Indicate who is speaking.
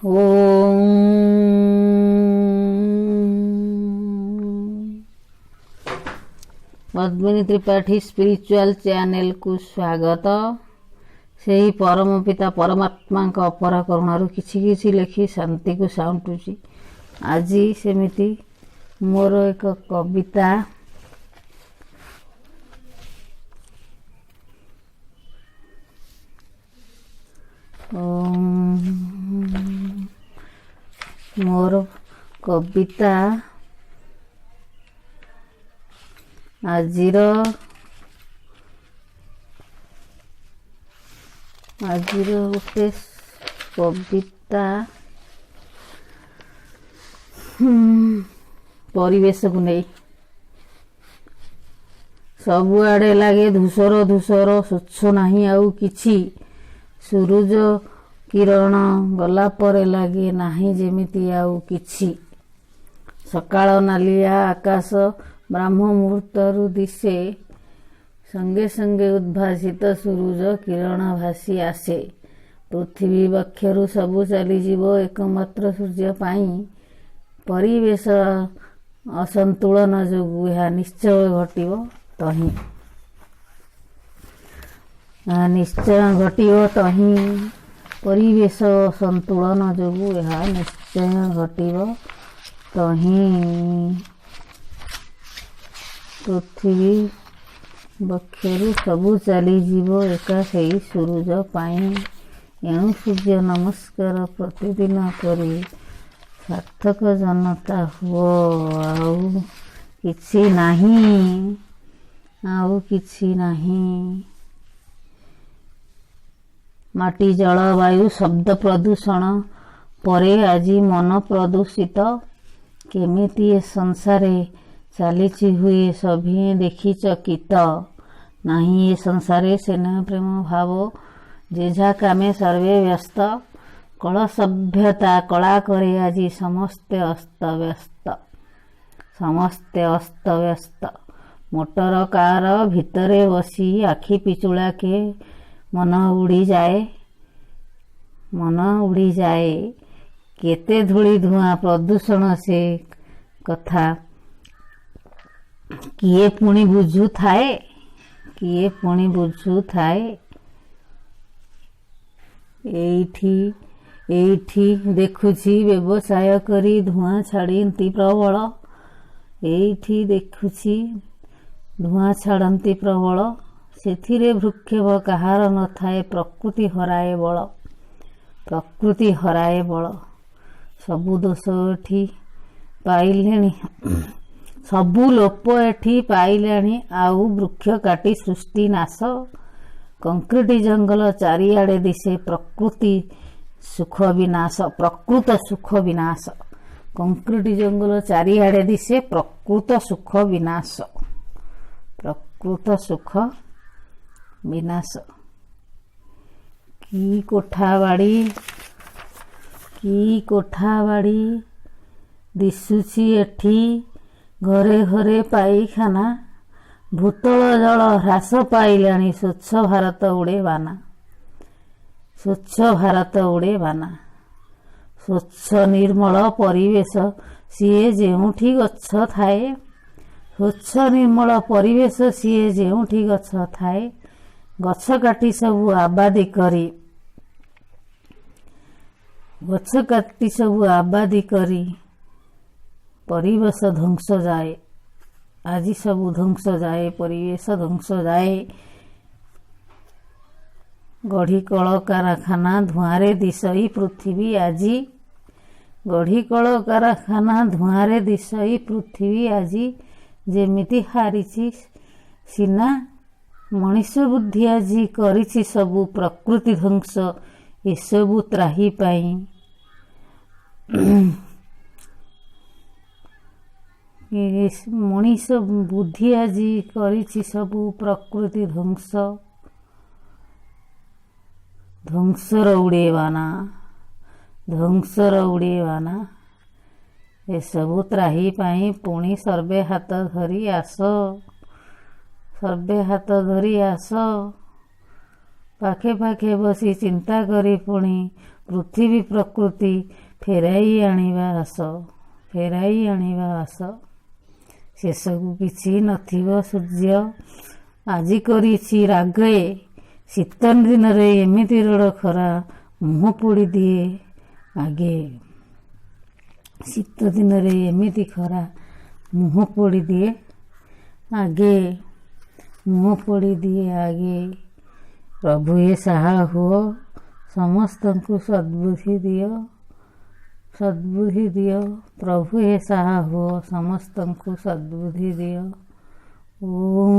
Speaker 1: ଓଁ। ପଦ୍ମିନୀ ତ୍ରିପାଠୀ ସ୍ପିରିଚୁଆଲ ଚ୍ୟାନେଲକୁ ସ୍ୱାଗତ। ସେହି ପରମ ପିତା ପରମାତ୍ମାଙ୍କ ଅପର କରୁଣାରୁ କିଛି କିଛି ଲେଖି ଶାନ୍ତିକୁ ସାଉଣ୍ଟୁଛି। ଆଜି ସେମିତି ମୋର ଏକ କବିତା, ମୋର କବିତା ଆଜିର ଗୋଟେ କବିତା ପରିବେଶକୁ ନେଇ। ସବୁଆଡ଼େ ଲାଗେ ଧୂସର ଧୂସର, ସ୍ୱଚ୍ଛ ନାହିଁ ଆଉ କିଛି। ସୂରୁଜ କିରଣ ଗଲା ପରେ ଲାଗେ ନାହିଁ ଯେମିତି ଆଉ କିଛି। ସକାଳ ନାଲିଆ ଆକାଶ ବ୍ରାହ୍ମ ମୁହୂର୍ତ୍ତରୁ ଦିଶେ, ସଙ୍ଗେ ସଙ୍ଗେ ଉଦ୍ଭାସିତ ସୂରୁଜ କିରଣ ଭାସି ଆସେ। ପୃଥିବୀ ବକ୍ଷରୁ ସବୁ ଚାଲିଯିବ ଏକମାତ୍ର ସୂର୍ଯ୍ୟ ପାଇଁ। ପରିବେଶ ଅସନ୍ତୁଳନ ଯୋଗୁଁ ଏହା ନିଶ୍ଚୟ ଘଟିବ ତହିଁ, ନିଶ୍ଚୟ ଘଟିବ ତହିଁ। ପରିବେଶ ସନ୍ତୁଳନ ଯୋଗୁଁ ଏହା ନିଶ୍ଚୟ ଘଟିବ ତହିଁ। ପୃଥିବୀ ବକ୍ଷରୁ ସବୁ ଚାଲିଯିବ ଏକା ସେଇ ସୂରୁଜ ପାଇଁ। ଏଣୁ ସୂର୍ଯ୍ୟ ନମସ୍କାର ପ୍ରତିଦିନ କରି ସାର୍ଥକ ଜନତା ହୁଅ, ଆଉ କିଛି ନାହିଁ, ଆଉ କିଛି ନାହିଁ। ମାଟି, ଜଳବାୟୁ, ଶବ୍ଦ ପ୍ରଦୂଷଣ ପରେ ଆଜି ମନ ପ୍ରଦୂଷିତ। କେମିତି ଏ ସଂସାରେ ଚାଲିଛି ହୁଏ ସଭିଏଁ ଦେଖି ଚକିତ। ନାହିଁ ଏ ସଂସାରେ ସ୍ନେହ ପ୍ରେମ ଭାବ, ଯେଝା କାମେ ସର୍ବେ ବ୍ୟସ୍ତ। କଳ ସଭ୍ୟତା କଳା କରି ଆଜି ସମସ୍ତେ ଅସ୍ତବ୍ୟସ୍ତ, ସମସ୍ତେ ଅସ୍ତବ୍ୟସ୍ତ। ମୋଟର କାର ଭିତରେ ବସି ଆଖି ପିଚୁଳାକେ ମନ ଉଡ଼ିଯାଏ, ମନ ଉଡ଼ିଯାଏ। କେତେ ଧୂଳି ଧୂଆଁ ପ୍ରଦୂଷଣ, ସେ କଥା କିଏ ପୁଣି ବୁଝୁଥାଏ, କିଏ ପୁଣି ବୁଝୁଥାଏ? ଏଇଠି ଏଇଠି ଦେଖୁଛି ବ୍ୟବସାୟ କରି ଧୂଆଁ ଛାଡ଼ନ୍ତି ପ୍ରବଳ। ଏଇଠି ଦେଖୁଛି ଧୂଆଁ ଛାଡ଼ନ୍ତି ପ୍ରବଳ, ସେଥିରେ ଭ୍ରୂକ୍ଷେପ କାହାର ନଥାଏ। ପ୍ରକୃତି ହରାଏ ବଳ, ପ୍ରକୃତି ହରାଏ ବଳ। ସବୁ ଦୋଷ ଏଠି ପାଇଲେଣି, ସବୁ ଲୋପ ଏଠି ପାଇଲେଣି ଆଉ ବୃକ୍ଷ କାଟି ସୃଷ୍ଟି ନାଶ। କଂକ୍ରିଟ ଜଙ୍ଗଲ ଚାରିଆଡ଼େ ଦିଶେ, ପ୍ରକୃତି ସୁଖ ବିନାଶ, ପ୍ରକୃତ ସୁଖ ବିନାଶ। କଂକ୍ରିଟ ଜଙ୍ଗଲ ଚାରିଆଡ଼େ ଦିଶେ, ପ୍ରକୃତ ସୁଖ ବିନାଶ, ପ୍ରକୃତ ସୁଖ ବିନାଶ। କି କୋଠା ବାଡ଼ି, କି କୋଠା ବାଡ଼ି ଦିଶୁଛି ଏଠି, ଘରେ ଘରେ ପାଇଖାନା। ଭୂତଳ ଜଳ ହ୍ରାସ ପାଇଲାଣି, ସ୍ୱଚ୍ଛ ଭାରତ ଉଡ଼େ ବାନା, ସ୍ୱଚ୍ଛ ଭାରତ ଉଡ଼େ ବାନା। ସ୍ୱଚ୍ଛ ନିର୍ମଳ ପରିବେଶ ସିଏ ଯେଉଁଠି ଗଛ ଥାଏ, ସ୍ୱଚ୍ଛ ନିର୍ମଳ ପରିବେଶ ସିଏ ଯେଉଁଠି ଗଛ ଥାଏ। ଗଛ କାଟି ସବୁ ଆବାଦି କରି, ଗଛ କାଟି ସବୁ ଆବାଦି କରି ପରିବେଶ ଧ୍ୱଂସ ଯାଏ। ଆଜି ସବୁ ଧ୍ୱଂସ ଯାଏ, ପରିବେଶ ଧ୍ୱଂସ ଯାଏ। ଗଢ଼ି କଳକାରଖାନା ଧୂଆଁରେ ଦିଶଇ ପୃଥିବୀ ଆଜି, ଗଢ଼ି କଳକାରଖାନା ଧୂଆଁରେ ଦିଶଇ ପୃଥିବୀ ଆଜି ଯେମିତି ହାରିଛି ସିନା। ମଣିଷ ବୁଦ୍ଧି ଆଜି କରିଛି ସବୁ ପ୍ରକୃତି ଧ୍ୱଂସ, ଏସବୁ ତ୍ରାହି ପାଇଁ। ମଣିଷ ବୁଦ୍ଧି ଆଜି କରିଛି ସବୁ ପ୍ରକୃତି ଧ୍ୱଂସ, ଧ୍ୱଂସର ଉଡ଼େଇବାନା, ଧ୍ୱଂସର ଉଡ଼େଇବାନା। ଏସବୁ ତ୍ରାହି ପାଇଁ ପୁଣି ସର୍ବେ ହାତ ଧରି ଆସ, ସର୍ବେ ହାତ ଧରି ଆସ। ପାଖେ ପାଖେ ବସି ଚିନ୍ତା କରି ପୁଣି ପୃଥିବୀ ପ୍ରକୃତି ଫେରାଇ ଆଣିବା ଆସ, ଫେରାଇ ଆଣିବା ଆସ। ଶେଷକୁ କିଛି ନଥିବ। ସୂର୍ଯ୍ୟ ଆଜି କରିଛି ରାଗେ। ଶୀତ ଦିନରେ ଏମିତି ରଡ଼ ଖରା, ମୁହଁ ପୋଡ଼ି ଦିଏ ଆଗେ। ଶୀତ ଦିନରେ ଏମିତି ଖରା, ମୁହଁ ପୋଡ଼ି ଦିଏ ଆଗେ, ମୁହଁ ପୋଡ଼ି ଦିଏ ଆଗେ। ପ୍ରଭୁ ଏ ସାହା ହୁଅ, ସମସ୍ତଙ୍କୁ ସଦ୍ବୁଦ୍ଧି ଦିଅ, ସଦ୍ବୁଦ୍ଧି ଦିଅ। ପ୍ରଭୁ ହେ ସାହା ହୁଅ, ସମସ୍ତଙ୍କୁ ସଦ୍ବୁଦ୍ଧି ଦିଅ। ଓମ୍।